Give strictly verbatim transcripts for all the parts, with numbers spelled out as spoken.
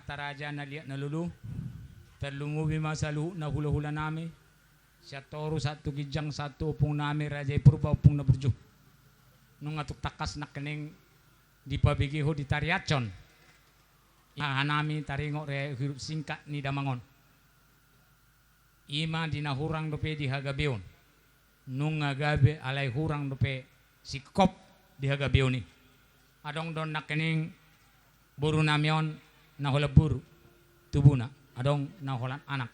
Raja na liat na lolo, tarlumobi ma saluhutna hulahulanami, sian toru sahat tu ginjang sahat tu ompungnami Raja i Purba, ompung na burju. Nunga tung tangkas nangkining dipabege ho, ditariashon hahanami taringot re hidup singkat ni damang on. I ma di na hurang dope di hagabeon. Nunga gabe alai hurang dope singkop di hagabeon i. Adong do nangkining borunami on na holan boru tubuna, adong na holan anak.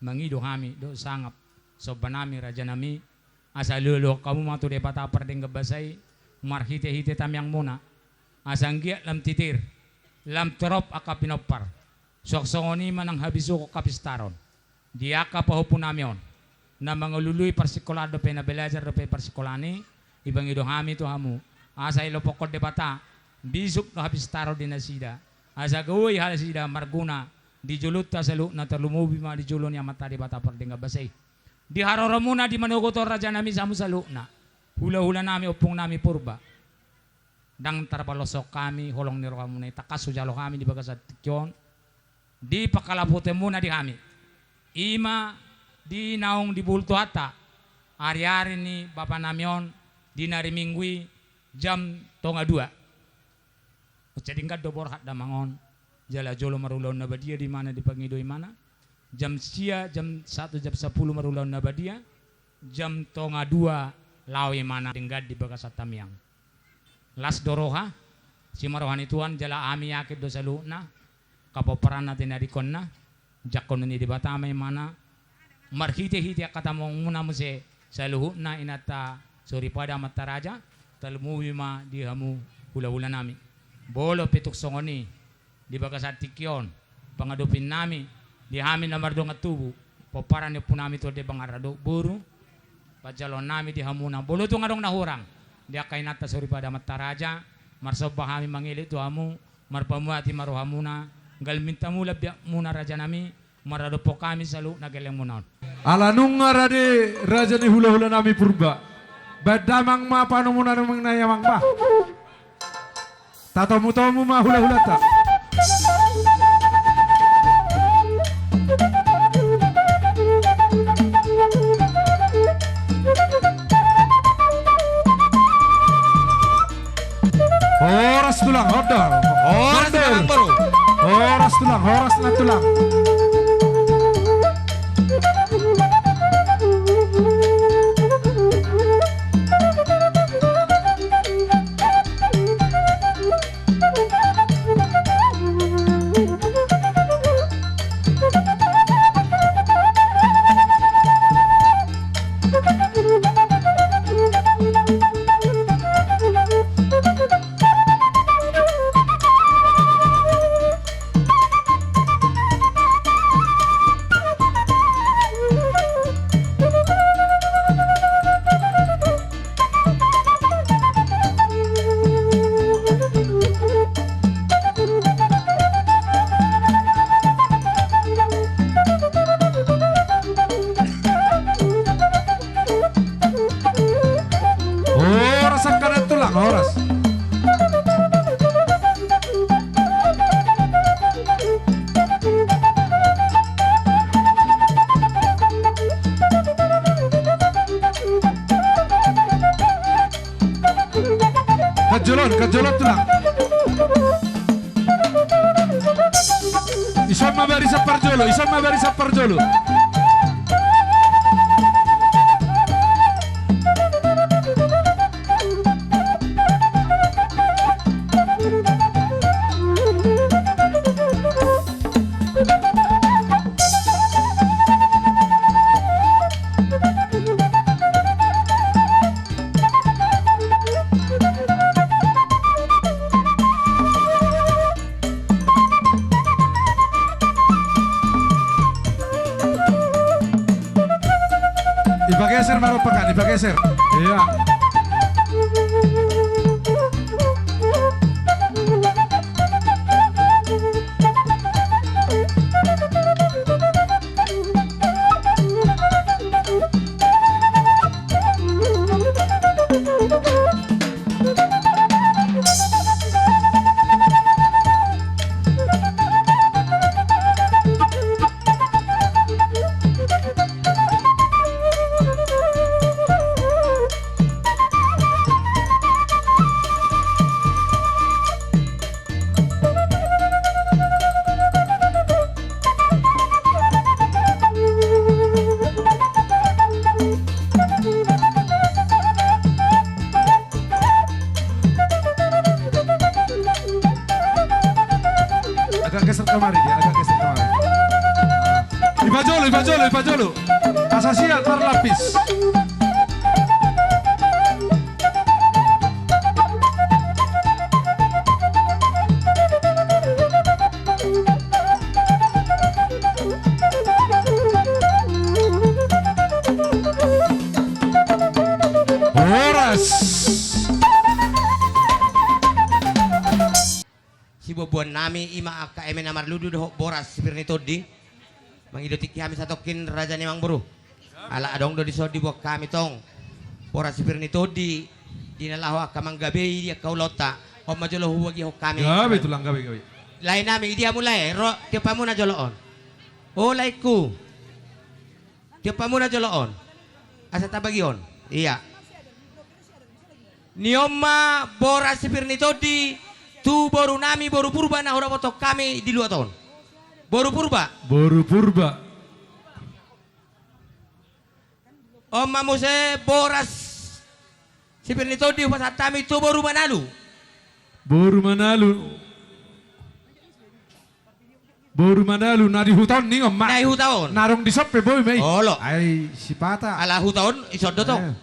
Mangido hami dohot sangap sombanami rajanami, asa lolohon hamu ma tu Debata pardenggan basa i, marhitehite tangiangmuna, asa anggiat lam titir, lam torop angka pinompar. Suang songon i ma nang habisuhon hapistaron di angka pahompunami on, na mangalului parsingkolaan dope, na belajar dope parsingkolaan i. Dipangido hami tu hamu, asa dilopokhon Debata bisuk dohot hapistaron di nasida, asa gogoi nasida marguna di jolonta saluhutna, tarlumobi ma di jolo ni Amanta Debata pardenggan basa i. Di haroromuna di manogot on rajanami, hamu saluhutna, hulahulanami, ompungnami Purba, ndang tarpaloshon hami holong ni rohamuna i. Tangkas hujalo hami di bagasan tingki on di pangkalapotonmuna di hami, i ma di naung dibohul Tuhanta ariari ni bapanami on di na ari Minggu i, jam tonga dua. Jadi denggan do borhat damang on, jala jolo marulaon na badia di mana dipangido imana. Jam sia, jam satu, jam sapuluh marulaon na badia, jam tonga dua laho imana denggan di bagasan tangiang. Las do roha, simaroha ni Tuhan, jala hami yakin do saluhutna, angka pomparanna, tinadingkonna, jangkon ni Debata ma imana, marhitehite angka tangiangmuna muse saluhutna inanta soripada Amanta Raja, tarlumobi ma di hamu hulahulanami. Molo pe tung songon i di bagasan tingki on pangadopinnami di hami na mardongan tubu, pomparan ni ompunami Tuan Debang Arra dohot boru, panjaloonnami di hamuna, molo tung adong na hurang di angka inanta soripada Amanta Raja, marsomba hami mangelek tu hamu, marpamuati ma rohamuna, galminta mula biakmuna rajanami, maradophon hami saluhutna gellengmuna on. Ala nunga rade raja ni hulahulanami Purba, baen damang ma panumuna, damang nai amang bah. Tatomutomu ma hulahulanta. Horas tulang, horas. Horas tulang, boru. Horas tulang, horas na tulang. Horas angka na tulang, horas. Kajolon, kajolon tulang. Ison ma barisan parjolo, ison ma barisan parjolo. Dipageser ma rompakan, dipageser. Iya. Geser kemari dia, agak geser kemari. Ipajolo, ipajolo, ipajolo. Asa sian marlapis. Horas. Sibuanbuan nami, i ma angka eme na marlundu dohot boras sipir ni tondi. Mangido tingki hami satongkin raja ni amangboru. Ala adong do dison dibuat hami tong boras sipir ni tondi, di na laho angka manggabei di angka ulaonta. On ma jolo hubagihon hami. Gabe tulang, gabe, gabe. Lae nami, di hamu lae, ro, tiop hamuna jolo on. O laengku. Tiop hamuna jolo on. Asa tabagihon. Ia. Ni on ma boras sipir ni tondi tu boru nami boru Purba na hudapothon hami di luat on. Boru Purba. Boru Purba. On ma muse boras sipir ni tondi hupasahat hami tu boru Manalu. Boru Manalu. Boru Manalu, na di huta on ninna on ma. Na di huta on. Na adong dison pe boi ma i. Olo. Ai sipata. Ala huta on dison do tong. Eh.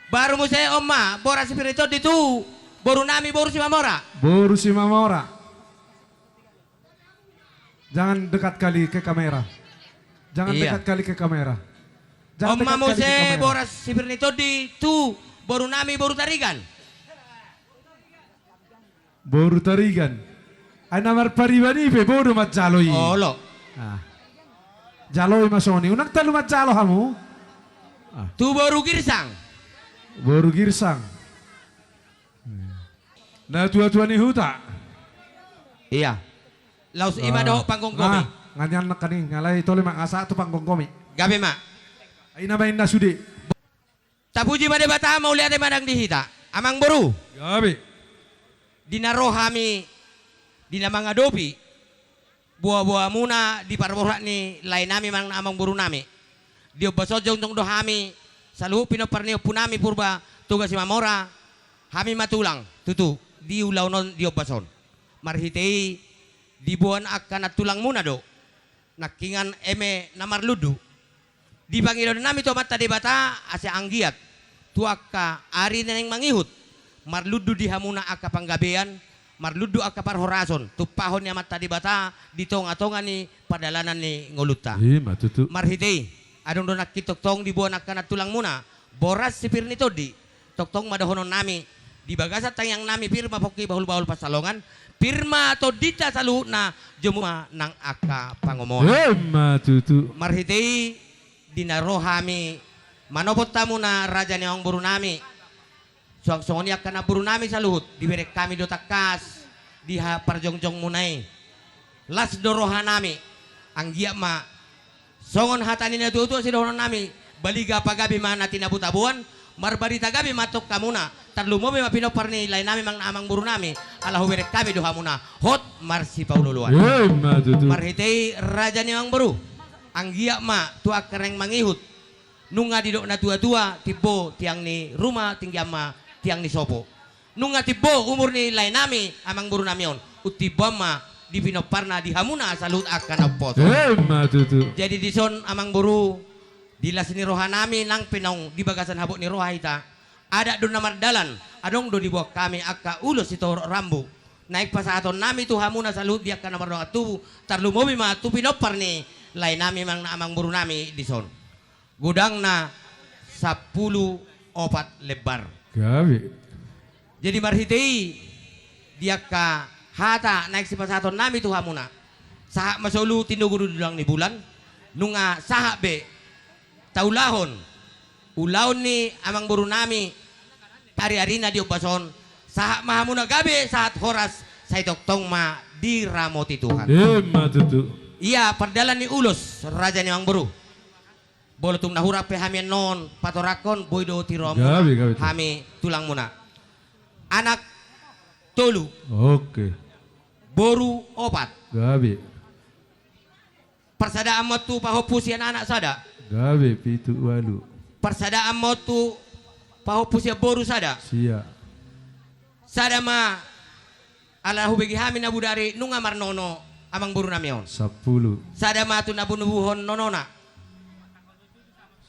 Baru muse on ma boras sipir ni tondi tu boru nami boru Simamora. Boru Simamora. Jangan dekat kali ke kamera. Jangan dekat kali ke kamera. Jangan dekat kali ke kamera. On ma muse boras sipir ni tondi tu boru nami boru Tarigan. Boru Tarigan. Ai na marpariban i pe boi do manjalo i. Olo. Ah. Jalo i ma songon i. Unang talu manjalo hamu. Ah. Tu boru Girsang. Boru Girsang. Na tuatua ni huta. Ia. Laos i ma dohot panggomgomi. Nga nian nangkaning, alai tole ma nga sahat tu panggomgomi. Gabe ma. Ai na ma inna sude. Tapuji ma Debata, mauliate ma nang di hita. Amangboru. Gabe. Di na ro hami, di na mangadopi boaboamuna di parborhat ni lae nami manang amangboru nami. Di ombas on jongjong do hami saluhut pinompar ni ompu nami Purba Toga Simamora. Hami ma tulang tutu di ulaon on di ombas on. Marhite i diboan angka nantulangmuna do nangkingan eme na marlundu. Dipangido nami tu Amanta Debata asa anggiat tu angka ari na naeng mangihut marlundu di hamuna angka panggabean, marlundu angka parhorason, tumpahon ni Amanta Debata di tongatonga ni pardalanan ni ngolunta. I ma tutu. Marhite i adong do nangkin tongtong diboan angka nantulangmuna boras sipir ni tondi. Tongtong ma dohonon nami, di bagasan tangiang nami pir ma pongki bahulbahul pansalongan, pir ma tondinta saluhutna, jomuk ma nang angka pangomoan. I ma tutu. Marhite i di na ro hami manopot hamuna raja ni amangboru nami. Suang songon i angka namboru nami saluhut, dibereng hami do tangkas di parjongjongmuna i. Las do roha nami, anggiat ma songon hata ni natuatua sidohonon nami, baliga pagabe ma na tinabutabuan, marbarita gabe ma antong hamuna, tarlumobi ma pinompar ni lae nami manang amangboru nami, ala hubereng hami do hamuna hot marsipaolooloan. I ma tutu. Marhite i raja ni amangboru, anggiat ma tu angka naeng mangihut, nunga didok natuatua, timbo tiang ni ruma, tinggian ma tiang ni sopo. Nunga timbo umur ni lae nami amangboru nami on, umtimboan ma di pinomparna di hamuna saluhut angka na umposo. I ma tutu. Jadi dison amangboru, di las ni roha nami nang pe naung di bagasan habot ni roha hita, adat do na mardalan, adong do diboan hami angka ulos sitorop rambu. Naeng pasahaton nami tu hamuna saluhut di angka na mardongan tubu, tarlumobi ma tu pinompar ni lae nami manang amangboru nami dison. Godangna sampulu opat lembar. Gabe. Jadi marhite i di angka hata naeng sipasahaton nami tu hamuna, sahat ma solu tinogu do di dulang ni bulan, nunga sahat be taulahon ulaon ni amangboru nami ariarina di ombas on, sahat ma hamuna gabe sahat horas, sai tongtong ma diramoti Tuhan. I ma tutu. Ia pardalan ni ulos raja ni amangboru. Molo tung na hurang pe hami annon patorangkon, boi do tiroanmuna. Gabe, gabe tutu. Hami tulangmuna. Anak tolu. Oke. Boru opat. Gabe. Parsadaan ma tu pahompu sian anak sada. Gabe, pitu, ualu. Parsadaan ma tu pahompu sian boru sada. Sia. Sada ma. Ala hubege hami na bodari nunga marnono amangboru nami on. Sampulu. Sada ma tu na bunubuhon nonona.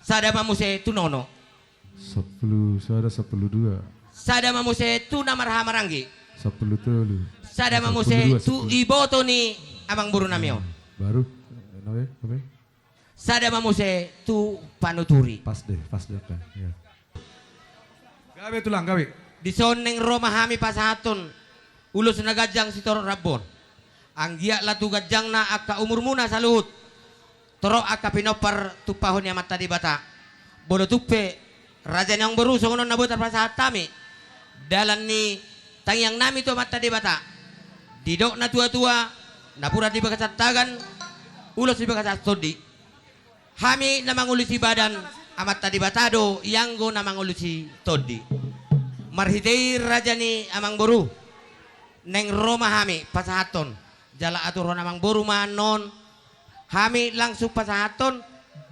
Sada ma muse tu nono. Sampulu sada, sampulu dua. Sada ma muse tu na marhahamaranggi. Sampulu tolu. Sada ma muse tu iboto ni amangboru nami on. Baru. Sada ma muse tu panuturi. Pas deh, pas deh, kan. Ya. Gabe tulang, gabe. Dison naeng ro ma hami pasahathon ulos na ganjang sitorop rambu on. Anggiat laho tu ganjangna angka umurmuna saluhut. Torop angka pinompar tumpahon ni Amanta Debata. Molo tung pe raja ni amangboru songon on na boi tarpasahat hami. Dalan ni tangiang nami tu Amanta Debata. Didok na tuatua, napuran di bagasan tagan, ulos di bagasan tondi. Hami na mangolusi badan, Amanta Debata do i anggo na mangolusi tondi. Marhite i raja ni amangboru, naeng ro ma hami pasahathon. Jala aturhon amangboru ma annon. Hami langsung pasahathon.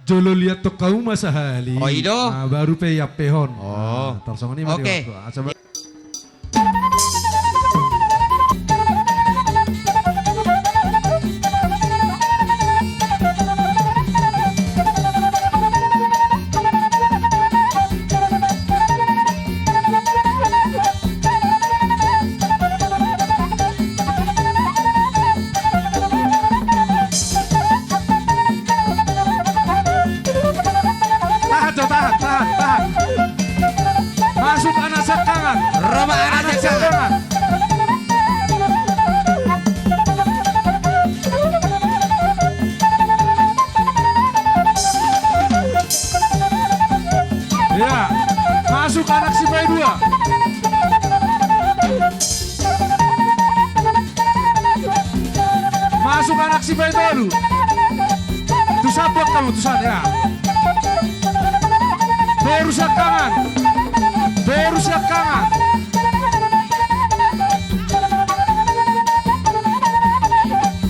Jolo liathon hamu ma sahali. Oh, i do. Ah, baru pe iampehon. Oh. Ah, tarsongon i ma. Oke. Di waktu. Ah, coba. Tahan, tahan, tahan, tahan. Masuk anak siangkangan. Ro ma anak siangkangan. Ya, masuk anak sipaidua. Masuk anak sipaitolu. Tusan, buat hamu tusan, ya. Boru siangkangan. Boru siangkangan.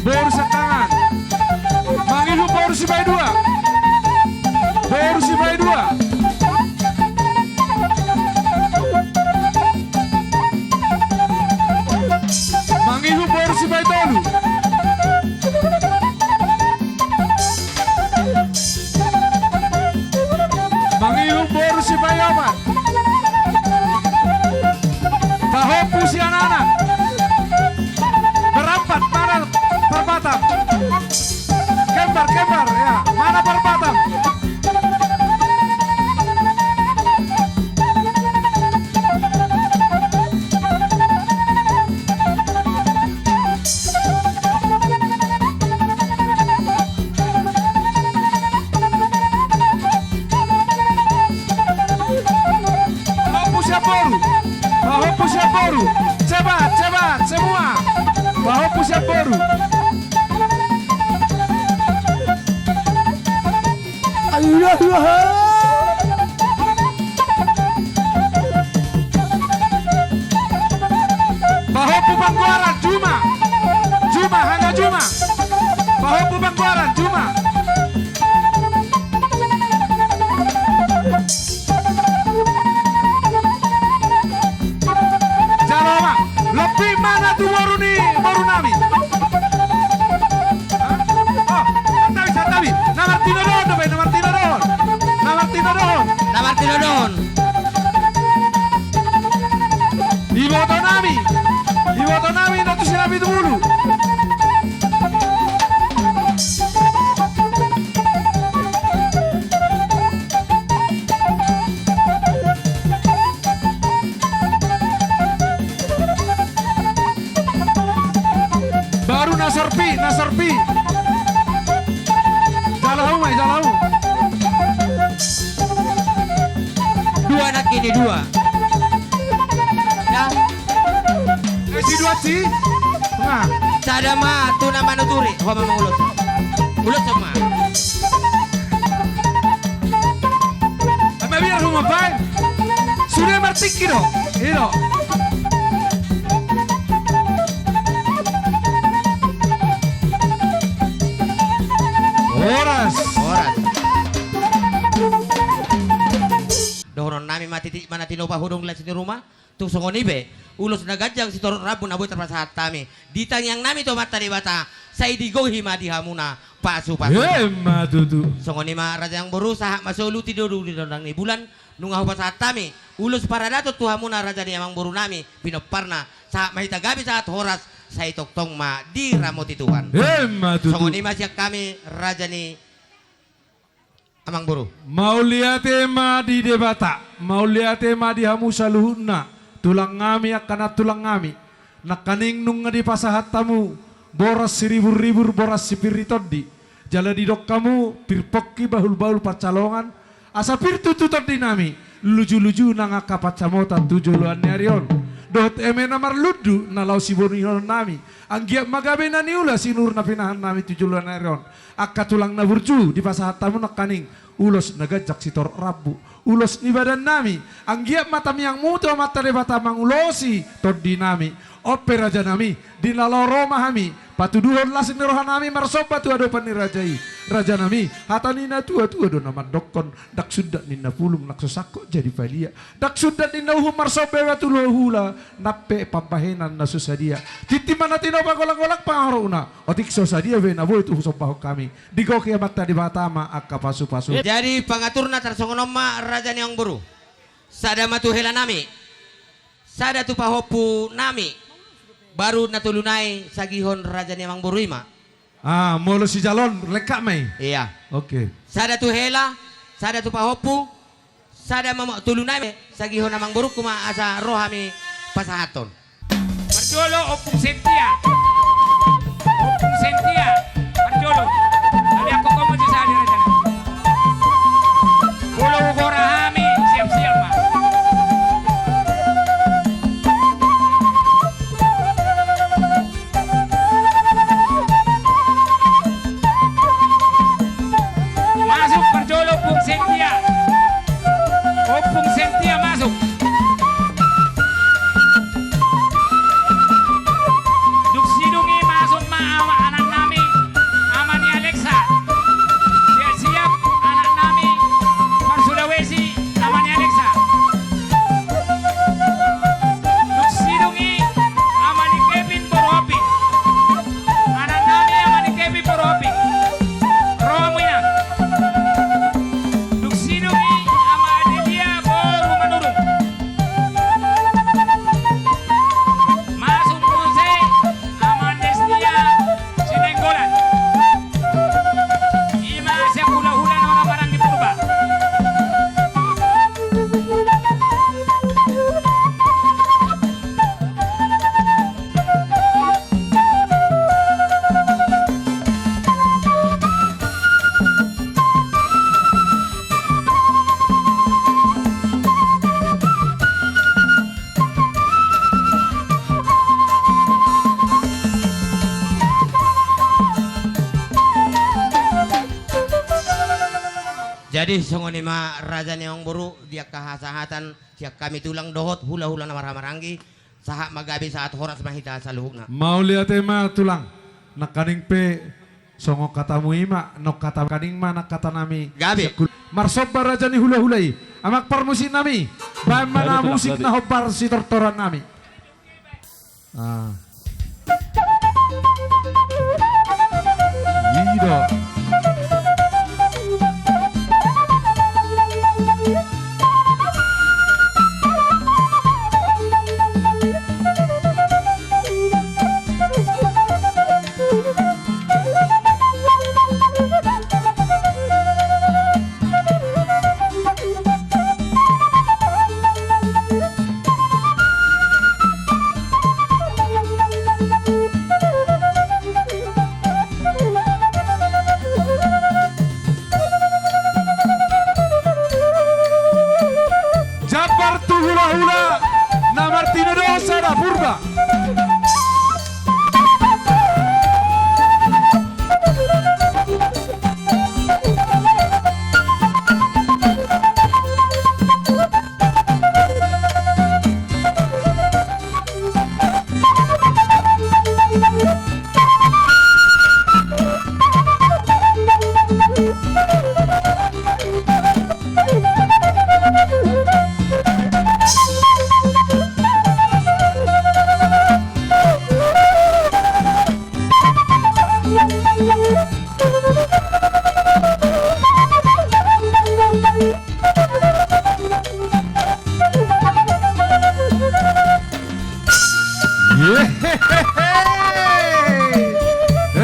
Boru siangkangan. Mangihut boru sipaidua. Boru sipaidua. Mangihut boru sipaitolu. Mangihut boru sipaiopat. Pahompu sian anak. Berampat, mana parbatang? Kembar, kembar, ya. Mana parbatang? Pahompu sian boru. Pahompu sian boru. Cepat, cepat, semua. Pahompu sian boru. Ayo, ayo, ayo. Pahompu Panggoaran, juma. Juma, hanya juma. Pahompu Panggoaran, juma. Jalo ma. Lobi ma na tu boru ni boru nami. Hah? Oh, santabi, santabi. Na martinodohon dope, na martinodohon. Na martinodohon. Na martinodohon. Iboto nami. Iboto nami na tu Sinapitupulu. Baru na sorpi, na sorpi. Jalo hamu ma i, jalo hamu. Dua nangkin i, dua. Ya. Eh, si dua si. Nah. Sada ma tu na manuturi. Ho ma mangulos. Ulos ma. Ama biar ho ma baen. Sude martingki do. I do. Horas. Horas. Dohonon nami ma titik ma na tinopa hudung las ni ruma. Tung songon i pe, ulos na ganjang sitorop rambu na boi tarpasahat hami. Di tangiang nami tu Amanta Debata, sai digohi ma di hamuna pasupasu. Emma tutu. Songon i ma raja ni amangboru, sahat ma solu tido di gondang ni bulan, nunga hupasahat hami ulos paradaton tu hamuna raja ni amangboru nami pinomparna, sahat ma hita gabe sahat horas, sai tongtong ma diramoti Tuhan. Emma tutu. Songon i ma sian hami raja ni amangboru. Mauliate ma di Debata, mauliate ma di hamu saluhutna, tulang nami, angka nantulang nami. Nangkaning nunga dipasahat hamu boras siribur-ribur, boras sipir ni tondi. Jala didok hamu pir pongki, bahul-bahul pansalongan, asa pir tutu tondi nami, luju-luju nang angka pansamotan tu joloan ni ari on. Dohot eme na marlundu na laho sibonihon nami, anggiat ma gabe na niula sinur na pinahan nami tu joloan ni ari on. Angka tulang na burju, dipasahat hamu nangkaning ulos na ganjang sitorop rambu, ulos ni badan nami. Anggiat ma tangiang mu tu Amanta Debata mangulosi tondi nami. On pe raja nami, di na laho ro ma hami patuduhon las ni roha nami marsomba tu adopan ni raja i. Raja nami, hata ni na tua-tua do na mandokkon, ndang sundat ninna pulung nang so sangkot jadi palia. Ndang sundat ninna uhum marsomba iba tu hula-hula, nang pe pambahenan na so sadia. Tintin ma na tinopa, golang-golang pangarahutna, otik so sadia be na boi tu husombahon hami. Digohi Amanta Debata ma angka pasupasu. Jadi pangaturna tarsongon on ma raja ni amangboru. Sada ma tu hela nami, sada tu pahompu nami, baru na tolu nai sagihon raja ni amangboru i ma. Ah, molo sijalon, lengkap ma i. Iya. Oke. Sada tu hela, sada tu pahompu, sada ma, ma tolu nai sagihon amangborungku ma asa ro hami pasahathon. Parjolo Ompung Sentia. Ompung Sentia. Parjolo. Kami angkon komo di sana, raja. Molo hugora hami, siap-siap ma. Masuk parjolo Ompung Sentia. Ompung Sentia masuk. Dung sidung i masuk ma ama, anak nami, ama ni Alexa. Siap-siap anak nami, mar Sulawesi, ama ni Alexa. Dung sidung i ama ni Kevin boru Hopi. Anak nami ama ni Kevin boru Hopi. Ro hamu inang. Dung sidung i ama Adelia boru Manurung. Masuk muse ama Destia Sinenggolan. Ima sian hula-hula na maranggi Purba. Jadi songon i ma raja ni amangboru, di angka hasahatan sian hami tulang dohot hula-hula na marhahamaranggi. Sahat ma gabe, sahat horas ma hita saluhutna. Mauliate ma tulang. Nangkaning pe songon hatamu i ma, nang hata nangkaning ma nang hata nami. Gabe. Marsomba raja ni hula-hula i. Amang parmusik nami, baen ma na musik na hombar sitortoran nami. Ah. I do.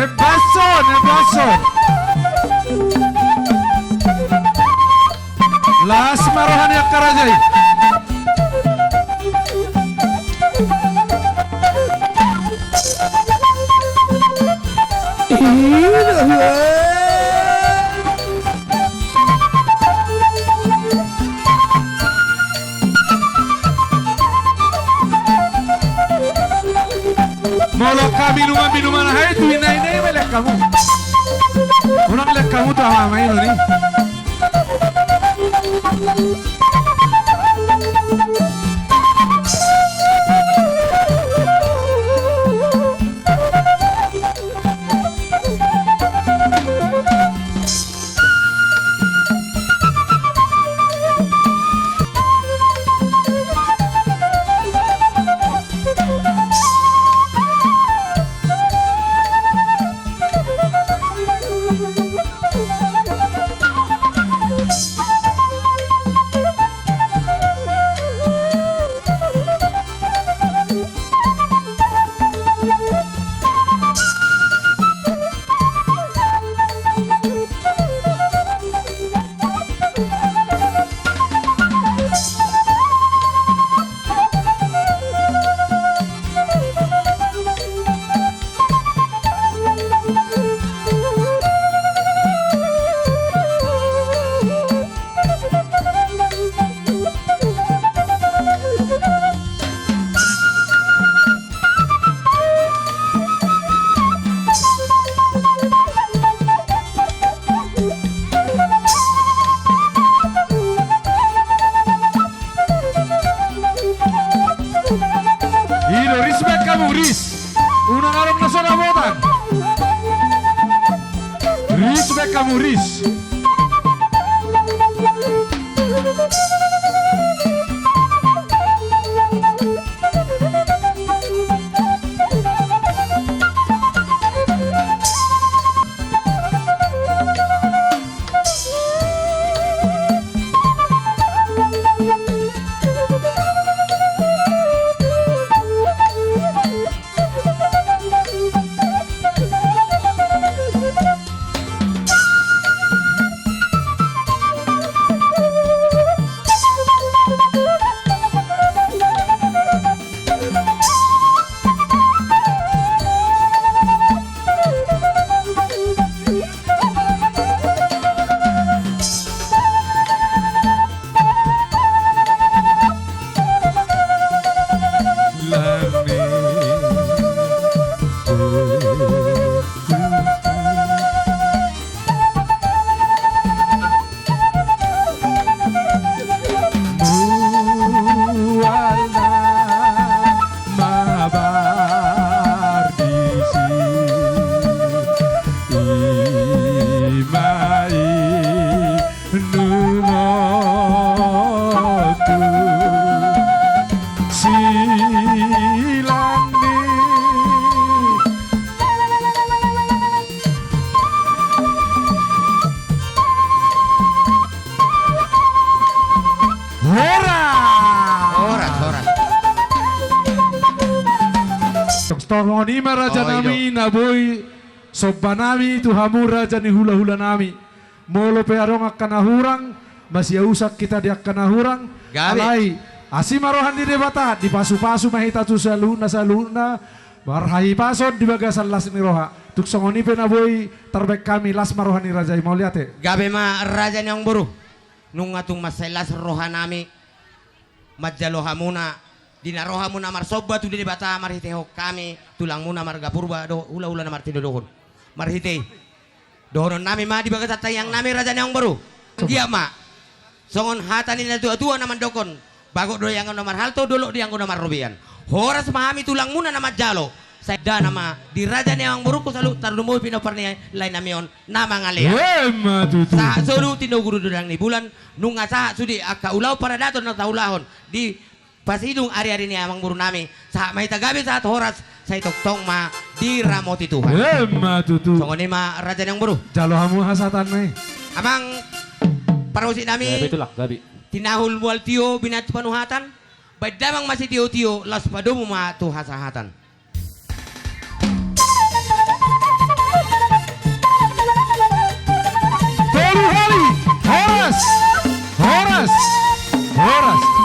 Ebason, ebason. Las ma roha ni angka raja i. Molo angka minuman-minuman aha i tu inna-inna i ma lean hamu. Unang lean hamu tu ama-ama i, nuni. I do, ris baen hamu, ris. Unang adong na so dapotan. Ris baen hamu, ris. Mual na mabar disi, i ma i numotu silang ni. Horas! Horas, horas. Tong songon i ma raja nami na boi somba nami tu hamu raja ni hula-hula nami. Molo pe adong angka na hurang, masiausan hita di angka na hurang. Gabe. Alai asi ma roha ni Debata, dipasupasu ma hita tu saluhutna-saluhutna. Marhahipason di bagasan las ni roha. Tung songon i pe na boi tarbaen hami, las ma roha ni raja i, mauliate. Gabe ma raja ni amangboru. Nunga tung mansai las roha nami manjalo hamuna di na ro hamuna marsomba tu Debata marhitehon hami tulangmuna marga Purba dohot hula-hula na martinodohon. Marhite i dohonon nami ma di bagasan tangiang nami, raja ni amangboru. Anggiat ma songon hata ni na tua-tua na mandokkon, bagot do di anggo na marhalto, dolok di anggo na marrobean. Horas ma hami tulangmuna na manjalo. Sai dana ma di raja ni amangborungku saluhut tarlumobi pinompar ni lae nami on na mangalean. Emma tutu. Sahat solu tinogu di godang ni bulan, nunga sahat sude angka ulaon paradaton na taulahon di pasidung ari-ari ni amangboru nami. Sahat ma hita gabe, sahat horas, sai tongtong ma diramoti Tuhan. Emma tutu. Songon i ma raja ni amangboru. Jalo hamu hasahatan nai. Amang parmusik nami. Gabe tulang, gabe. Tinahul mual tio, binatu panuhatan. Baen damang ma sitiotio, laos padomu ma tu hasahatan. Tolu hali. Horas. Horas. Horas.